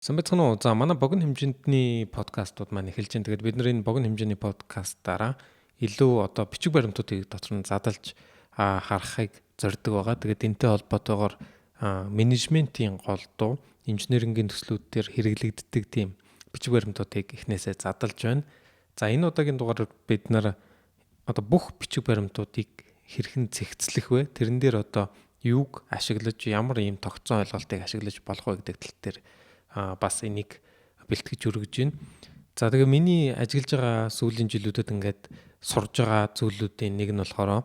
Сайн байцгаана уу? За, манай богино хэмжээний подкастууд маань эхэлж байна. Тэгээд бид нар энэ богино хэмжээний подкастаараа илүү одоо бичиг баримтуудыг дотор нь задалж харахыг зорддог байгаа. Тэгээд энэтэй холбоотойгоор менежментийн голдуу инженерингийн төслүүд дээр хэрэглэгддэг тийм бичиг баримтуудыг эхнээсээ задалж байна. За, энэ удаагийн дугаараар бид нар одоо бүх бичиг баримтуудыг хэрхэн зэгцлэх вэ? Тэрэн дээр одоо юуг ашиглаж, ямар ийм тогтсон ойлголтыг ашиглаж болох вэ гэдэг тал дээр бас энийг бэлтгэж өргөж байна. За, тэгээ миний ажиллаж байгаа сүүлийн жилүүдэд ингээд сурж байгаа зүйлүүдийн нэг нь болохоор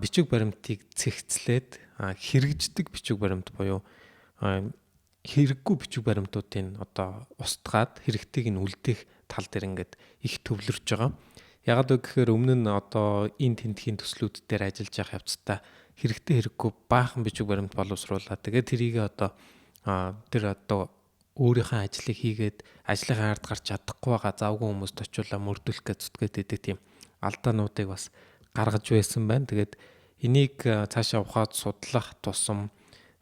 бичиг баримтыг цэгцлээд хэрэгждэг бичиг баримт буюу хэрэггүй бичиг баримтуудыг одоо устгаад хэрэгтэйг нь үлдээх тал дээр ингээд их төвлөрч байгаа. Ягаад вэ гэхээр өмнө нь одоо энэ тентхийн төслүүд дээр ажиллаж явах явцдаа хэрэгтэй хэрэггүй баахан бичиг баримт боловсруулаад, тэгээд тэрийг одоо тэр одоо өөрийнхөө ажлыг хийгээд ажлынхаа ард гарч чадахгүй байгаа завгүй хүмүүст очиулаа мөрдүүлэх гэж зүтгээд идэг тийм алдаануудыг бас гаргаж байсан байна. Тэгээд энийг цаашаа ухаад судлах тусам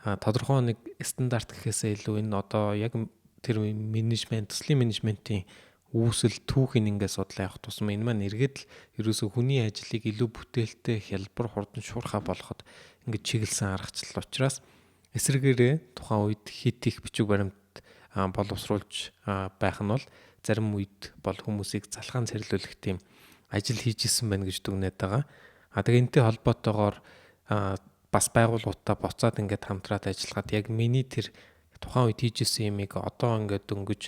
тодорхой нэг стандарт гэхээсээ илүү энэ одоо яг тэр менежмент, төслийн менежментийн үүсэл түүхийг ингээд судлаа явах тусам энэ маань эргээд л ерөөсөө хүний ажлыг илүү бүтээлтэй, хялбар, хурдан, шуурхай болгоход ингээд чиглэсэн аргачлал учраас эсрэгээрээ тухайн үед хит их бичиг баримт боловсруулж байх нь бол зарим үед бол хүмүүсийг залхаан цэрлүүлэх тийм ажил хийж исэн байна гэж дүгнээд байгаа. А тэгээ энэтэй холбоотойгоор бас байгууллагуудаа буцаад ингээд хамтраад ажиллахад яг миний тэр тухайн үед хийж исэн юмыг одоо ингээд дөнгөж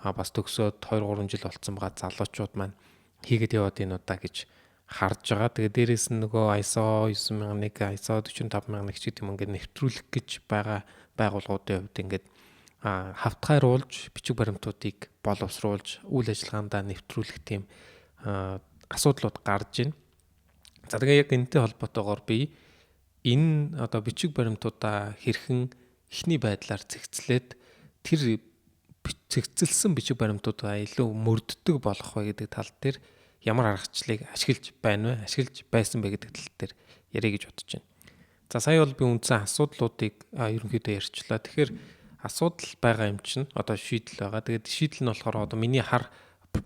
бас төгсөөд 2 3 жил болцсон байгаа залуучууд маань хийгээд яваад энэ удаа гэж харж байгаа. Тэгээ дээрэс нь нөгөө ISO 9001, ISO 45001 ч гэдэг юм ингээд нэвтрүүлэх гэж байгаа байгууллагуудын хувьд ингээд хавтгайруулж бичиг баримтуудыг боловсруулж үйл ажиллагаандаа нэвтрүүлэх тийм асуудлууд гарч байна. За, тэгээ яг энэтэй холбоотойгоор би энэ одоо бичиг баримтуудаа хэрхэн эхний байдлаар зэгцлээд тэр зэгцэлсэн бичиг баримтуудаа илүү мөрддөг болох вэ гэдэг тал дээр ямар аргачлалыг ашиглаж байна вэ? Ашиглаж байсан бэ гэдэг тал дээр ярих гэж бодож байна. За, сая бол би үндсэн асуудлуудыг ерөнхийдөө ярьчлаа. Тэгэхээр асуудал байгаа юм чинь одоо шийдэл байгаа. Тэгээд шийдэл нь болохоор одоо миний хар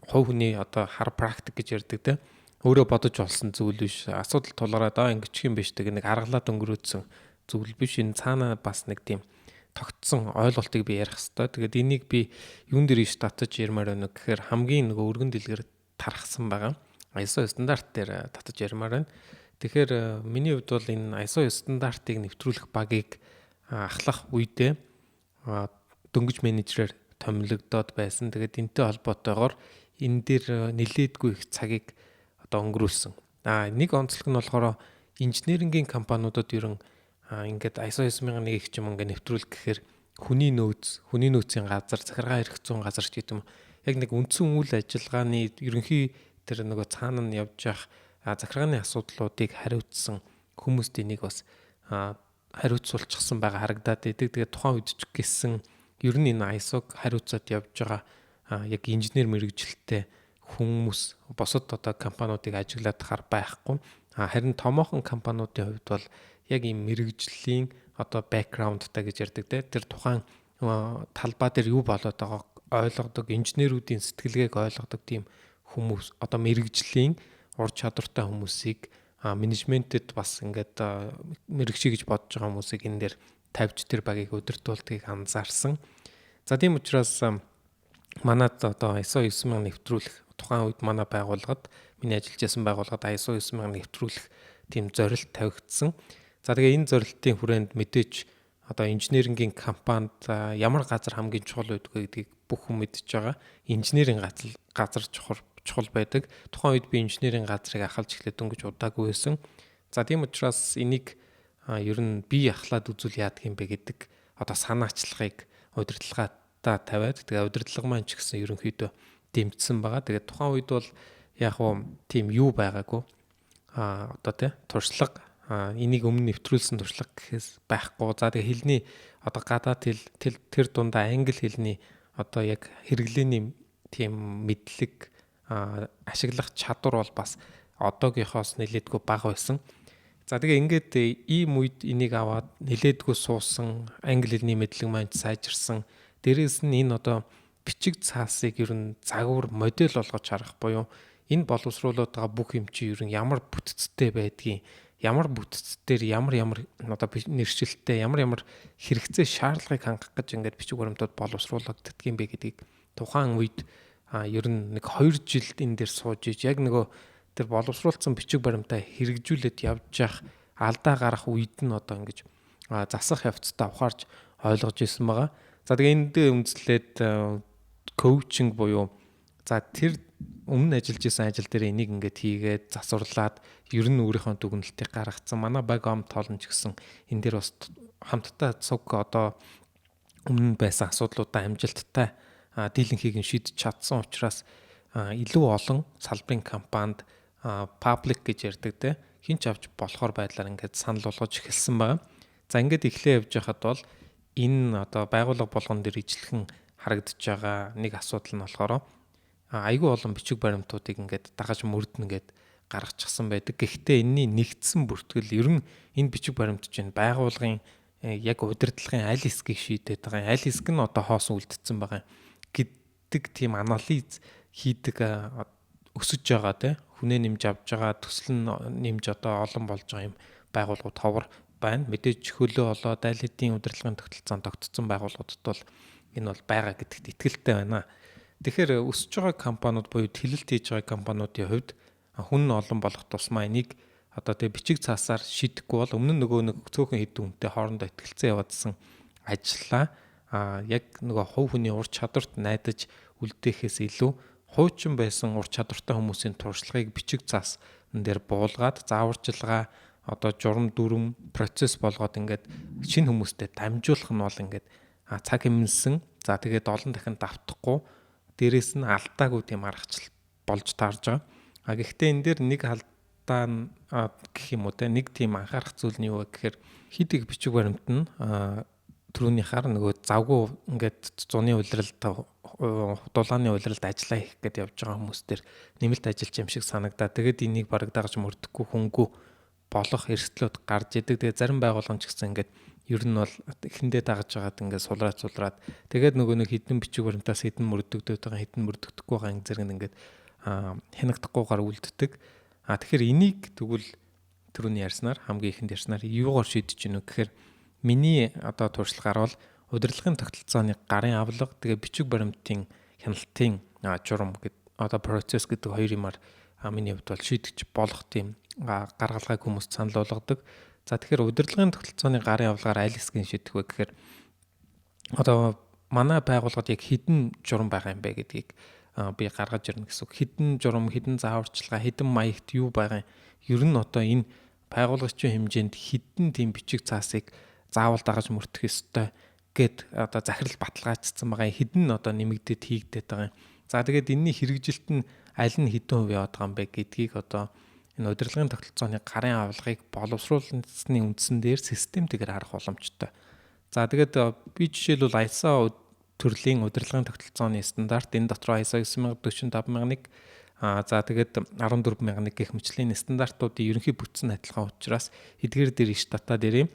хувь хүний одоо хар практик гэж ярьдаг те. Өөрөө бодож олсон зүйл биш. Асуудал тулгараад аа ингэчих юм биш тэг нэг аргалаад өнгөрөөдсөн зүйл биш. Энэ цаанаа бас нэг тийм тогтсон ойлголтыг би ярих хэвээр. Тэгээд энийг би юун дээр иш татаж ярмаар байна гэхээр хамгийн нөгөө өргөн дэлгэр тархсан байгаа. ISO стандарт дээр татаж ярмаар байна. Тэгэхээр миний хувьд бол энэ ISO стандартыг нэвтрүүлэх багийг ахлах үедээ дөнгөж менежерээр томилогдоод байсан. Тэгээд энэтэй холбоотойгоор энэ дээр нилээдгүй их цагийг одоо өнгөрүүлсэн. Нэг онцлог нь болохоор инженерингийн компаниудад ерөн ингээд ISO 9001 ч юм ингээд нэвтрүүлэх гэхээр хүний нөөц, хүний нөөцийн газар, захиргаа эрх зүйн газар ч гэдэг юм. Яг нэг үндсэн үйл ажиллагааны ерөнхий тэр нөгөө цаана нь явж явах захиргааны асуудлуудыг хариуцсан хүмүүст энийг бас хариуцуулчихсан байгаа харагдаад идэг. Тэгээд тухайн үед ч гэсэн ер нь энэ ISO-г хариуцаад явж байгаа яг инженер мэрэгжилтэй хүмүүс бусад одоо компаниудыг ажиглаад хар байхгүй. Харин томоохон компаниудын хувьд бол яг ийм мэрэгжлийн одоо бэкграундтай гэж ярьдаг те. Тэр тухайн талбай дээр юу болоод байгааг ойлгодог, инженерүүдийн сэтгэлгээг ойлгодог тийм хүмүүс, одоо мэрэгжлийн ур чадвартай хүмүүсийг менежментэд бас ингээд мэрэгший гэж бодож байгаа хүмүүсийг энэ дээр тавьж тэр багийг удирдуулдгийг анзаарсан. За, тийм учраас манад одоо ISO 9000 нэвтрүүлэх тухайн үед манай байгууллагад, миний ажиллаж байсан байгууллагад ISO 9000 нэвтрүүлэх тийм зорилт тавигдсан. За, тэгээ энэ зорилтын хүрээнд мэдээж одоо инженерингийн компанид ямар газар хамгийн чухал байдаг вэ гэдгийг бүх хүн мэдж байгаа. Инженерийн газар чухал байдаг. Тухайн үед би инженерийн газрыг ахалж эхлээд дөнгөж удаагүй байсан. За, тийм учраас энийг ер нь би ахлаад үзүүл яадаг юм бэ гэдэг одоо санаачлагыг удирдлагатаа тавиад, тэгээ удирдлага маань ч гэсэн ерөнхийдөө дэмжсэн байгаа. Тэгээд тухайн үед бол яг уу тийм юу байгаагүй. Одоо тий туршлага, энийг өмнө нэвтрүүлсэн туршлага гэхээс байхгүй. За, тэгээ хэлний одоо гадаад хэл, тэр дундаа англи хэлний одоо яг хэрэглээний тийм мэдлэг, ашиглах чадвар бол бас одоогийнхоос нэлээдгүй бага байсан. За, тэгээ ингээд ийм үед энийг аваад нэлээдгүй суусан, англи хэлний мэдлэг маань сайжирсан. Дээрээс нь энэ одоо бичиг цаасыг ер нь загвар модель болгож харах буюу энэ боловсруулаад байгаа бүх юм чи ер нь ямар бүтцтэй байдгийг, ямар бүтц дээр ямар ямар одоо нэршилтэй, ямар ямар хэрэгцээ шаардлагыг хангах гэж ингээд бичиг баримтууд боловсруулагддаг юм бэ гэдгийг тухайн үед ер нь нэг 2 жилд энэ дээр сууж иж яг нөгөө тэр боловсруулсан бичиг баримтаа хэрэгжүүлээд явж явах алдаа гарах үед нь одоо ингэж засах явцдаа ухаарч ойлгож ирсэн байгаа. За тэгээ энд үндэслээд коучинг буюу за тэр өмнө ажиллаж исэн ажил дээр энийг ингээд хийгээд засварлаад ер нь өөрийнхөө дүгнэлтийг гаргацсан. Манай баг ом тоолно ч гэсэн энэ дээр бас хамтдаа цуг одоо өмнө байсан асуудлуудаа амжилттай дийлэнхийг нь шийдэж чадсан учраас илүү олон салбарын компанид public гэж ярьдаг те хин ч авч болохоор байдлаар ингээд санал болгож эхэлсэн байгаа. За ингээд эхлээ явж байхад бол энэ одоо байгууллага болгон дээр ижлэхэн харагдаж байгаа нэг асуудал нь болохоор айгүй олон бичиг баримтуудыг ингээд дагаж мөрднө гэд гаргачихсан байдаг. Гэхдээ энэний нэгдсэн бүртгэл ер нь энэ бичиг баримт чинь байгууллагын яг удирдлагын аль хэсгийг шийдээд байгаа, аль хэсэг нь одоо хоосон үлдсэн байгаа гэдэг тийм анализ хийдэг өсөж байгаа те хүнээ нэмж авч байгаа, төсөл нь нэмж одоо олон болж байгаа юм байгууллагууд ховор байна. Мэдээж хөлөө олоод аль хэдийн удирдлагын тогтолцоонд тогтцсон байгууллагуудад бол энэ бол байгаа гэдэгт итгэлтэй байна. Тэгэхээр өсөж байгаа компаниуд буюу тэлэлт хийж байгаа компаниудын хувьд хүн нь олон болох тусмаа энийг одоо тэгээ бичиг цаасаар шийдэхгүй бол өмнө нь нөгөө нэг цөөхөн хэдэн хүнтэй хоорондоо итгэлцэн яваадсан ажиллаа яг нөгөө хувь хүний ур чадварт найдаж үлдээхээс илүү хуучин байсан ур чадвартай хүмүүсийн туршлагыг бичиг цаас дээр буулгаад зааварчилгаа одоо журам дүрм процесс болгоод ингээд шинэ хүмүүстэй дамжуулах нь бол ингээд цаг хэмнэсэн, за тэгээд олон дахин давтахгүй, дээрэс нь алдаагүй тийм аргачлал болж таарж байгаа. А гэхдээ энэ дээр нэг алдаа гэх юм уу те нэг тийм анхаарах зүйл нь юу вэ гэхээр хэд их бичиг баримт нь түрүүнийхаар нөгөө завгүй ингээд зуны улиралд, дулааны улиралд ажиллаа хийх гээд явж байгаа хүмүүс төр нэмэлт ажиллаж юм шиг санагдаа. Тэгээд энийг бараг дагаж мөрдөхгүй хөнгүү болох эрсдлүүд гарч идэг. Тэгээд зарим байгууллага ч гэсэн ингээд ер нь бол эхэндээ дагаж байгаад ингээд сулраад сулраад тэгээд нөгөө нэг хідэн бичиг баримтаас хідэн мөрдөгдөд байгаа, хідэн мөрдөгдөхгүй байгаа юм зэрэг ингээд хянагдахгүйгээр үлддэг. А тэгэхээр энийг тэгвэл түрүүний ярьснаар хамгийн ихэнд ярьснаар юугаар шийдэж гинэ гэхээр миний одоо туршлагаар бол удирдлагын тогтолцооны гарын авлага, тэгээ бичиг баримтын хяналтын журам гэд одоо процесс гэдэг хоёр юмар миний хувьд бол шийдэж болох тийм гаргалгааг хүмүүст санал болгодог. За тэгэхээр удирдлагын тогтолцооны гарын авлагаар аль хэсгийг шийдэх вэ гэхээр одоо манай байгууллагад яг хэдэн журам байгаа юм бэ гэдгийг би гаргаж ирнэ гэсэн үг. Хэдэн журам, хэдэн зааварчилгаа, хэдэн маягт юу байгаа юм. Ер нь одоо энэ байгуулагчийн хэмжээнд хэдэн тийм бичиг цаасыг заавал дагаж мөрдөх ёстой гэд одоо захирал баталгаажсан байгаа, хэдэн одоо нэмэгдээд хийгдээд байгаа юм. За тэгээд энэний хэрэгжилт нь аль нь хэдэн хувь яваад байгаа юм бэ гэдгийг одоо энэ удирдлагын тогтолцооны гарын авлагыг боловсруулсны үндсэн дээр системтэйгээр харах боломжтой. За тэгээд би жишээлбэл ISO төрлийн удирдлагын тогтолцооны стандарт, энэ дотор ISO 9045-1001, за тэгээд 14001 гэх мэтлийн стандартуудын ерөнхий бүтцэн адилхан учраас эдгээр дээр иш дата дээр юм.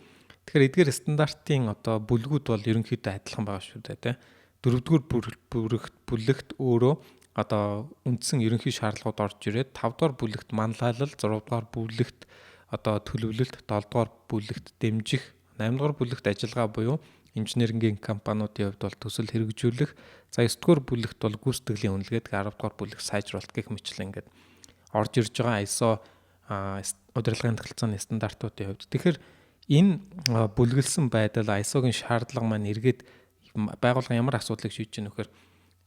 Тэгэхээр эдгээр стандартын одоо бүлгүүд бол ерөнхийдөө адилхан байгаа шүү дээ, тэ. Дөрөвдүгээр бүлэгт өөрөө одоо үндсэн ерөнхий шаардлагууд орж ирээд, 5 дугаар бүлэгт манлайлал, 6 дугаар бүлэгт одоо төлөвлөлт, 7 дугаар бүлэгт дэмжих, 8 дугаар бүлэгт ажиллагаа буюу инженерингийн компаниудын хувьд бол төсөл хэрэгжүүлэх, за 9 дугаар бүлэгт бол гүйцэтгэлийн үнэлгээ, 10 дугаар бүлэг сайжруулалт гэх мэтлэн ингээд орж ирж байгаа ISO удирдлагын тогтолцооны стандартуудын хувьд. Тэгэхээр энэ бүлэглэсэн байдал ISO-гийн шаардлага маань эргээд байгууллагын ямар асуудлыг шийдэж байна вэхээр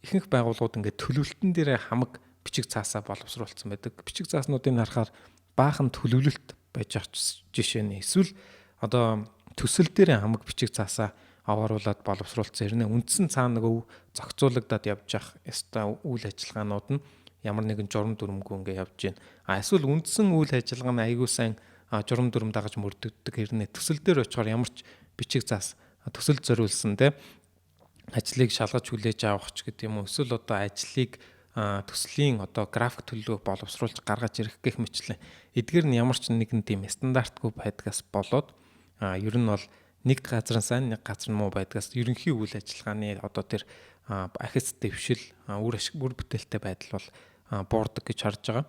ихэнх байгууллагууд ингээд төлөвлөлтөн дээрээ хамаг бичиг цаасаа боловсруулсан байдаг. Бичиг цааснуудыг харахаар баахан төлөвлөлт байж байгаа жишээ нь эсвэл одоо төсөл дээрээ хамаг бичиг цаасаа авааруулад боловсруулсан хэрнээ үндсэн цаана нөгөө зохицуулагдаад явж явах ёстой үйл ажиллагаанууд нь ямар нэгэн журам дүрмгүй ингээ явж байна. А эсвэл үндсэн үйл ажиллагаа нь аягүй сайн журам дүрм дагаж мөрдөгддөг хэрнээ төсөл дээр очихоор ямар ч бичиг цаас төсөл зориулсан те ажлыг шалгаж хүлээж авах ч гэдэг юм уу, эсвэл одоо ажлыг төслийн одоо график төлөвлөгөө боловсруулж гаргаж ирэх гэх мэтлэн эдгээр нь ямар ч нэгэн тийм стандартгүй байдгаас болоод ер нь бол Нэг газар нь сайн, нэг газар нь муу байдгаас ерөнхий үйл ажиллагааны одоо тэр ахиц дэвшил, үр ашиг, үр бүтээлтэй байдал бол буурдаг гэж харж байгаа.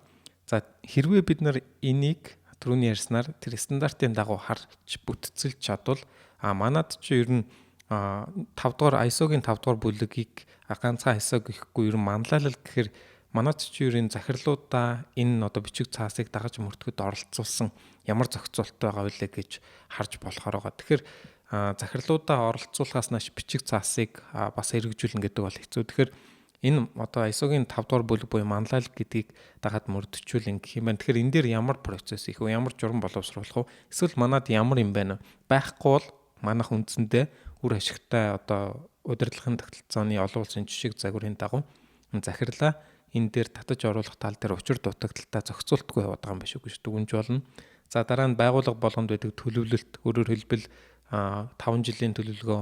За, хэрвээ бид нар энийг түрүүний ярьснаар тэр стандартын дагуу харж бүтцэлж чадвал манад чи ер нь 5 дугаар ISO-гийн 5 дугаар бүлэгийг ганцхан ISO гэхгүй, ер нь манлайлал гэхээр манад чи ер нь захирлуудаа энэ одоо бичиг цаасыг дагаж мөрдөхөд оролцуулсан ямар зохицуулттай байгаа вэ гэж харж болохоор байгаа. Тэгэхээр захирлуудаа оролцуулахаас нааш бичиг цаасыг бас хэрэгжүүлнэ гэдэг бол хэцүү. Тэгэхээр энэ одоо ISO-гийн 5 дугаар бүлэг буюу манлайлал гэдгийг дагаад мөрдөчүүл ингэх юм байна. Тэгэхээр энэ дээр ямар процесс их вэ? Ямар журам боловсруулах вэ? Эсвэл манад ямар юм байна? Байхгүй бол манайх үндсэндээ үр ашигтай одоо удирдлагын тогтолцооны олон улсын жишиг загварын дагуу захирлаа энэ дээр татаж оруулах тал дээр учир дутагдaltaй зохицуултгүй яваад байгаа юм биш үү гэж дүгнж болно. За, дараа нь байгууллага болгонд байдаг төлөвлөлт, өөрөөр хэлбэл 5 жилийн төлөвлөгөө,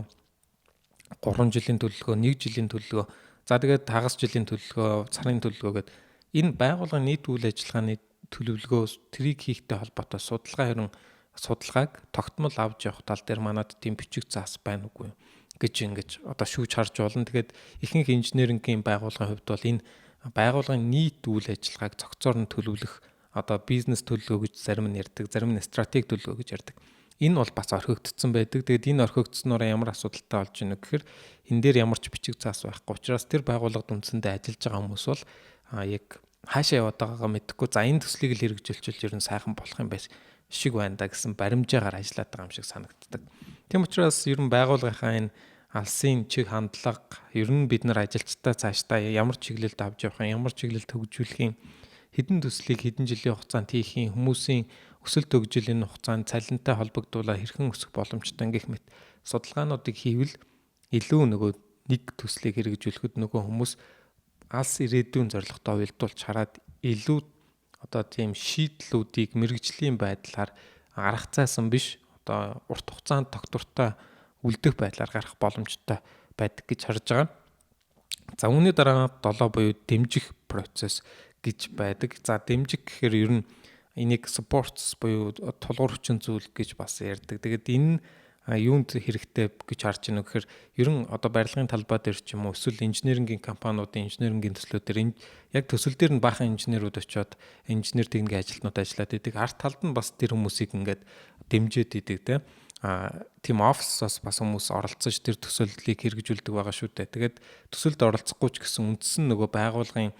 3 жилийн төлөвлөгөө, 1 жилийн төлөвлөгөө. За, тэгээд хагас жилийн төлөвлөгөө, сарын төлөвлөгөө гэдэг энэ байгууллагын нийт үйл ажиллагааны төлөвлөгөө, тэрийг хийхтэй холбоотой судалгаа хэрэн судалгааг тогтмол авч явах тал дээр манад тийм бичиг цаас байна уугүй гэж ингэж одоо шүүж харж болно. Тэгээд ихэнх инженерингийн байгууллагын хувьд бол энэ байгууллагын нийт үйл ажиллагааг цогцоор нь төлөвлөх, одоо бизнес төлөвлөгөө гэж зарим нь ярьдаг, зарим нь стратеги төлөвлөгөө гэж ярьдаг. Энэ бол бас орхигдсон байдаг. Тэгээд энэ орхигдсоноор ямар асуудалтай болж байна вэ гэхээр энэ дээр ямар ч бичиг цаас байхгүй учраас тэр байгууллагад үндсэндээ ажиллаж байгаа хүмүүс бол яг хаашаа яваад байгаагаа мэдэхгүй, за, энэ төслийг л хэрэгжүүлчихвэл ер нь сайхан болох юм байх шиг байна да гэсэн баримжаагаар ажиллаад байгаа юм шиг санагддаг. Тийм учраас ер нь байгууллагынхаа энэ алсын чиг хандлага, ер нь бид нар ажилчдаа цаашдаа ямар чиглэлд авч явах юм, ямар чиглэлд хөгжүүлэх юм, хэдэн төслийг хэдэн жилийн хугацаанд хийх юм, хүмүүсийн өсөлт хөгжил энэ хугацаанд цалинтай холбогдуулаад хэрхэн өсөх боломжтой гэх мэт судалгаануудыг хийвэл илүү нөгөө нэг төслийг хэрэгжүүлэхэд нөгөө хүмүүс алс ирээдүйн зорилготой уялдуулж хараад илүү одоо тийм шийдлүүдийг мэргэжлийн байдлаар арга зайсан биш, одоо урт хугацаанд тогтвортой үлдэх байдлаар гарах боломжтой байдаг гэж харж байгаа. За, үүний дараа 7 буюу дэмжих процесс гэж байдаг. За, дэмжих гэхээр ер нь энийг supports буюу тулгуур хүчин зүйл гэж бас ярьдаг. Тэгээд энэ юунд хэрэгтэй гэж харж байна вэ гэхээр ер нь одоо барилгын талбай дээр ч юм уу, эсвэл инженерингийн компаниудын инженерингийн төслүүд дээр энэ яг төсөл дээр нь баахан инженерүүд очиод инженер техникийн ажилтнууд ажиллаад идэг. Ард талд нь бас тэр хүмүүсийг ингээд дэмжиж идэг, те. Тийм офисоос бас хүмүүс оролцож тэр төсөөллийг хэрэгжүүлдэг байгаа шүү дээ. Тэгээд төсөлд оролцохгүй ч гэсэн үндсэн нөгөө байгууллагын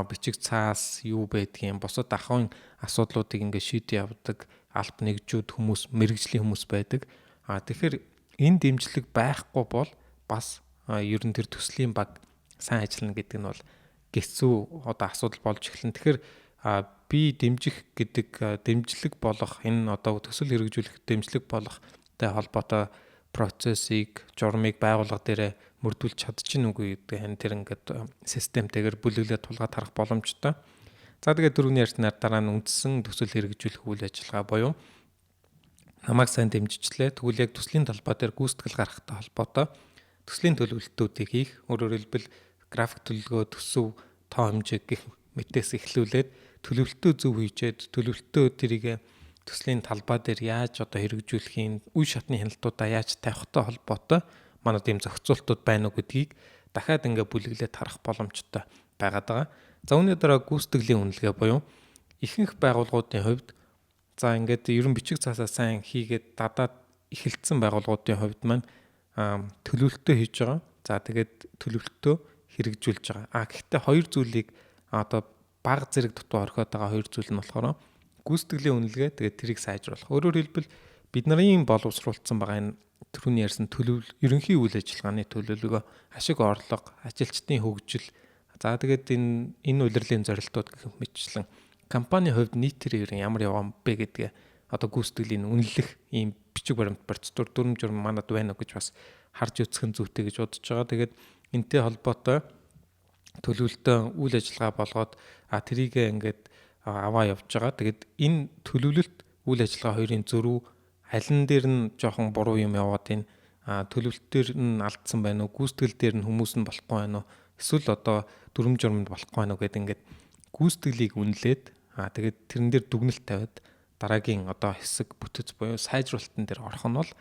бичиг цаас юу байдгийг, бусад ахуйн асуудлуудыг ингээд шийдэж явдаг алба нэгжүүд хүмүүс, мэргэжлийн хүмүүс байдаг. Тэгэхээр энэ дэмжлэг байхгүй бол бас ер нь тэр төслийн баг сайн ажиллана гэдэг нь бол хэцүү одоо асуудал болж эхэлнэ. Тэгэхээр би дэмжих гэдэг дэмжлэг болох энэ одоо төсөл хэрэгжүүлэх дэмжлэг болох тэй холбоотой процессыг, журмыг байгууллага дээрээ мөрдүүлж чадчихна үгүй гэдэг энэ тэр ингээд системтэйгээр бүлэглээд тулгаад харах боломжтой. За, тэгээд дөрөвний ярьснаар дараа нь үндсэн төсөл хэрэгжүүлэх үйл ажиллагаа буюу намайг сайн дэмжичлээ. Тэгвэл яг төслийн талбай дээр гүйцэтгэл гаргахтай холбоотой төслийн төлөвлөлтүүдийг хийх, өөрөөр хэлбэл график төлөвлөгөө, төсөв, тоо хэмжээ гэх мэтээс эхлүүлээд төлөвлөлтөө зөв хийчээд, төлөвлөлтөө тэрийг төслийн талбай дээр яаж одоо хэрэгжүүлэхийн, үе шатны хяналтуудаа яаж тавихтай холбоотой манай тийм зохицуултууд байна уу гэдгийг дахиад ингээ бүлэглээд харах боломжтой байгаад байгаа. За, үүний дараа гүйцэтгэлийн үнэлгээ буюу ихэнх байгууллагуудын хувьд, за, ингээд ер нь бичиг цаасаа сайн хийгээд дадаад эхэлсэн байгууллагуудын хувьд маань төлөвлөлтөө хийж байгаа. За, тэгээд төлөвлөлтөө хэрэгжүүлж байгаа. Гэхдээ хоёр зүйлийг одоо баг зэрэг дутуу орхиод байгаа хоёр зүйл нь болохоор гүйцэтгэлийн үнэлгээ, тэгээд тэрийг сайжруулах. Өөрөөр хэлбэл бид нарын боловсруулсан байгаа энэ түрүүний ярьсан төлөв, ерөнхий үйл ажиллагааны төлөвлөгөө, ашиг орлого, ажилчдын хөгжил, за, тэгээд энэ улирлын зорилтууд гэх мэтчлэн компани хувьд нийтээр ер нь ямар яваа бэ гэдгээ одоо гүйцэтгэлийн үнэлэх ийм бичиг баримт, процедур, дүрэм журам манад байна уу гэж бас харж үзэх нь зүйтэй гэж бодож байгаа. Тэгээд энтэй холбоотой төлөвлөлтөө үйл ажиллагаа болгоод тэрийгээ ингээд аваа явж байгаа. Тэгээд энэ төлөвлөлт, үйл ажиллагаа хоёрын зөрүү аль нь дээр нь жоохон буруу юм яваад байна. Төлөвлөлт дээр нь алдсан байна уу? Гүйцэтгэл дээр нь хүмүүс нь болохгүй байна уу? Эсвэл одоо дүрэм журамд болохгүй байна уу гэдэг ингээд гүйцэтгэлийг үнэлээд, тэгээд тэрэн дээр дүгнэлт тавиад дараагийн одоо хэсэг бүтэц буюу сайжруулалтын дээр орох нь бол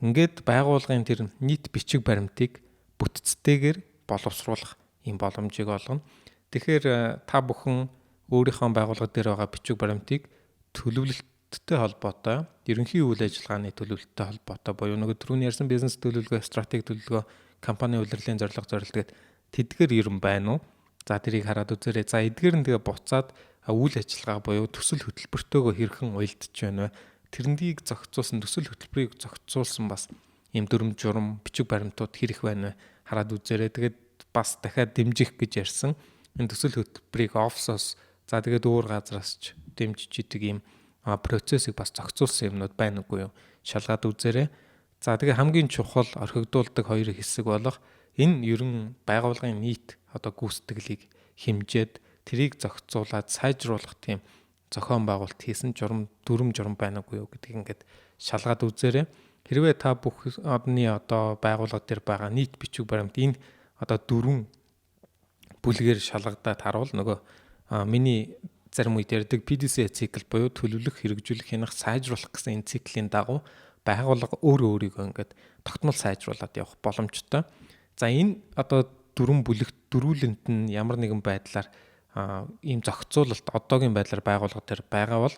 Ингээд байгууллагын тэр нийт бичиг баримтыг бүтцтэйгээр боловсруулах ийм боломжийг олгоно. Тэгэхээр та бүхэн өөрийнхөө байгууллага дээр байгаа бичиг баримтыг төлөвлөлттэй холбоотой, ерөнхий үйл ажиллагааны төлөвлөлттэй холбоотой буюу нөгөө түрүүний ярьсан бизнес төлөвлөгөө, стратеги төлөвлөгөө, компани улирлын зорилго зорилт гээд тэдгээр ер нь байна уу? За тэрийг хараад үзээрэй. За эдгээр нь тэгээ буцаад үйл ажиллагаа буюу төсөл хөтөлбөртөөгөө хэрхэн уялдж байна вэ? Тэрнийг зохицуулсан, төсөл хөтөлбөрийг зохицуулсан бас ийм дүрм журам, бичиг баримтууд хэрэг байна вэ? Хараад үзээрэй. Тэгээд бас дахиад дэмжих гэж ярьсан. Энэ төсөл хөтөлбөрийг офисоос за тэгээд өөр газараас ч дэмжиж идэг ийм процессыг бас зохицуулсан юмнууд байна уугүй юу? Шалгаад үзээрэй. За тэгээ хамгийн чухал орхигдуулдаг хоёр хэсэг болох энэ ерөн байгууллагын нийт одоо гүйцэтгэлийг хэмжээд тэрийг зохицуулаад сайжруулах тийм зохион байгуулалт хийсэн журам, дүрм журам байна уугүй юу гэдгийг ингээд шалгаад үзээрэй. Хэрвээ та бүх одны одоо байгууллага дээр байгаа нийт бичиг баримт энэ одоо дөрвөн бүлгээр шалгадаад харуул нөгөө миний зарим үед ярьдаг PDCA цикл буюу төлөвлөх, хэрэгжүүлэх, хянах, сайжруулах гэсэн энэ циклийн дагуу байгууллага өөрөө өөрийгөө ингээд тогтмол сайжруулад явах боломжтой. За энэ одоо дөрвөн бүлэгт дөрүүлэнд нь ямар нэгэн байдлаар ийм зохицуулалт одоогийн байдлаар байгууллага дээр байгаа бол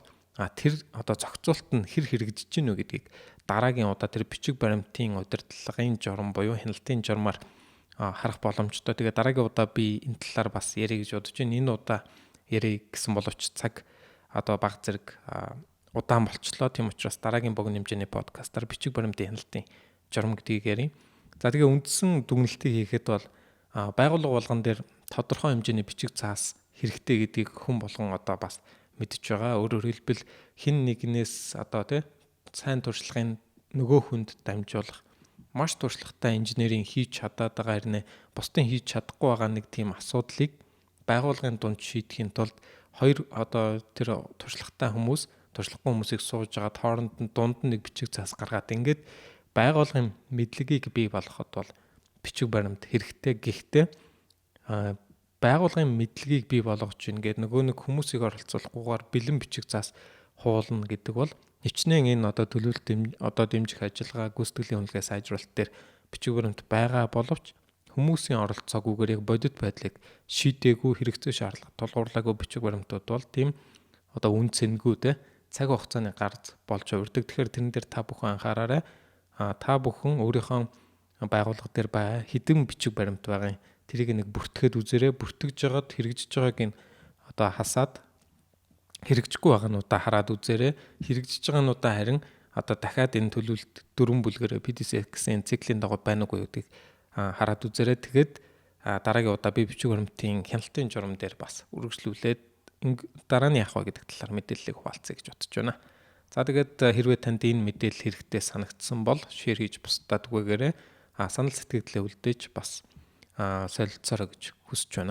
тэр одоо зохицуулалт нь хэр хэрэгжиж гинэ үү гэдгийг дараагийн удаа тэр бичиг баримтын удирдлагын журам буюу хяналтын журмаар харах боломжтой. Тэгээ дараагийн удаа би энэ талаар бас ярих гэж бодож байна. Энэ удаа ярих гэсэн боловч цаг одоо баг зэрэг удаан болчлоо. Тийм учраас дараагийн богино хэмжээний подкастаар бичиг баримтын хяналтын журам гэдгийг ярив. За тэгээ үндсэн дүгнэлтийг хийхэд бол байгууллага болгон дээр тодорхой хэмжээний бичиг цаас хэрэгтэй гэдгийг хүн болгон одоо бас мэдж байгаа. Өөрөөр хэлбэл хэн нэгнээс одоо тий сайн туршлагын нөгөө хүнд дамжуулах маш туршлагатай инженерийн хийж чадаад байгаа хэрнээ бусдын хийж чадахгүй байгаа нэг тийм асуудлыг байгууллагын дунд шийдэхин тулд хоёр одоо тэр туршлагатай хүмүүс туршлагагүй хүмүүсийг сууж байгаа хооронд нь дунд нь нэг бичиг цаас гаргаад ингээд байгууллагын мэдлэгийг бий болгоход бол бичиг баримт хэрэгтэй. Гэхдээ байгууллагын мэдлэгийг бий болгож ингээд нөгөө нэг хүмүүсийг оролцуулахгүйгээр бэлэн бичиг цаас хуулна гэдэг бол хичнээн энэ одоо төлөвлөлт одоо дэмжих ажиллагаа, гүйцэтгэлийн үнэлгээ сайжруулалт дээр бичиг баримт байгаа боловч хүмүүсийн оролцоогүйгээр яг бодит байдлыг шийдээгүй, хэрэгцээ шаардлага тулгуурлаагүй бичиг баримтууд бол тийм одоо үн цэнгүй те цаг хугацааны гарц болж хувирдаг. Тэгэхээр тэрэн дээр та бүхэн анхаараарай. Та бүхэн өөрийнхөө байгууллага дээр бай хэдэн бичиг баримт байгаа юм. Тэрийг нэг бүртгэхэд үзээрэй. Бүртгэж жагаад хэрэгжиж байгааг нь одоо хасаад хэрэгжихгүй байгаа нуудаа хараад үзээрэй. Хэрэгжиж байгаа нуудаа харин одоо дахиад энэ төлөвлөлт дөрвөн бүлгээр PDCA гэсэн циклийн дагуу байна уугүй гэдгийг хараад үзээрэй. Тэгээд дараагийн удаа би бичиг баримтын хяналтын журам дээр бас үргэлжлүүлээд дараа нь яах вэ гэдэг талаар мэдээллийг хуваалцъя гэж бодож байна. За тэгээд хэрвээ танд энэ мэдээлэл хэрэгтэй санагдсан бол шеэр хийж бусдад түгээгээрэй. Санал сэтгэгдлээ үлдээж бас солилцоорой гэж хүсэж байна.